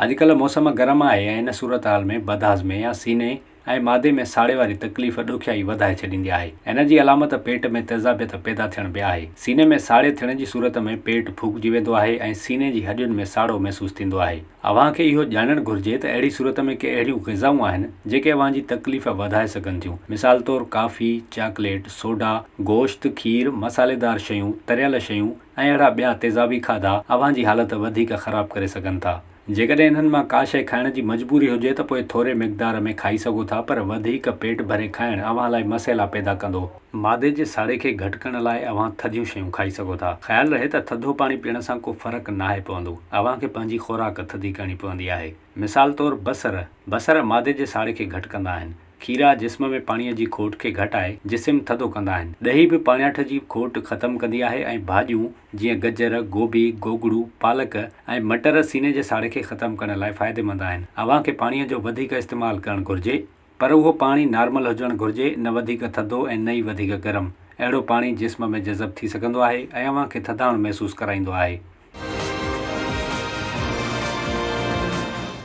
اڄڪلهه موسم گرم آهي ۽ ان صورتحال ۾ بدهاضمي يا سيني ۽ معدي ۾ ساڙي واري تڪليف ڏکيائي وڌائي ڇڏيندي آهي. ان جي علامت پيٽ ۾ تيزابيت پيدا ٿيڻ به آهي. سيني ۾ ساڙي ٿيڻ جي صورت ۾ پيٽ ڦوڪجي ويندو آهي ۽ سيني جي هڏين ۾ ساڙو محسوس ٿيندو آهي. اوهان کي اهو ڄاڻڻ گهرجي ته اهڙي صورت ۾ ڪي اهڙيون غذائون آهن، جيڪي اوهان جي تڪليف وڌائي سگهن ٿيون. مثال طور ڪافي، چاڪليٽ، سوڊا، گوشت، کير، مصالحيدار شيون، تريل شيون ۽ اهڙا ٻيا تيزابي کاڌا اوهان جي حالت وڌيڪ خراب ڪري سگهن ٿا. جيڪڏهن انهن مان ڪا شيء کائڻ جي مجبوري هجي ته پوء ٿوري مقدار ۾ کائي سگهو ٿا پر وڌيڪ پيٽ ڀري کائڻ اوهان لاء مسئلا پيدا ڪندو. معدي جي ساڙي کي گهٽ ڪرڻ لاء اوهان ٿڌيون شيون کائي سگهو ٿا. خيال رهي ته ٿڌو پاڻي پيئڻ سان ڪو فرق ناهي پوندو. اوهان کي پنهنجي خوراڪ ٿڌي ڪرڻي پوندي آهي. مثال طور بصر، بصر معدي جي ساڙي کي گهٽ ڪندا آهن. کيرا جسم ۾ پاڻيء جي کوٽ کي گهٽائي جسم ٿڌو ڪندا آهن. ڏهي به پاڻياٺ جي کوٽ ختم ڪندي آهي ۽ ڀاڄيون جيئن گجر، گوبي، گوگڙو، پالڪ ۽ مٽر سيني جي ساڙي کي ختم ڪرڻ لاء فائديمند آهن. اوهان کي پاڻيء جو وڌيڪ استعمال ڪرڻ گهرجي پر اهو پاڻي نارمل هجڻ گهرجي نه وڌيڪ ٿڌو ۽ نه ئي وڌيڪ گرم. اهڙو پاڻي جسم ۾ جذب ٿي سگهندو آهي ۽ اوهان کي ٿڌاڻ محسوس ڪرائيندو آهي.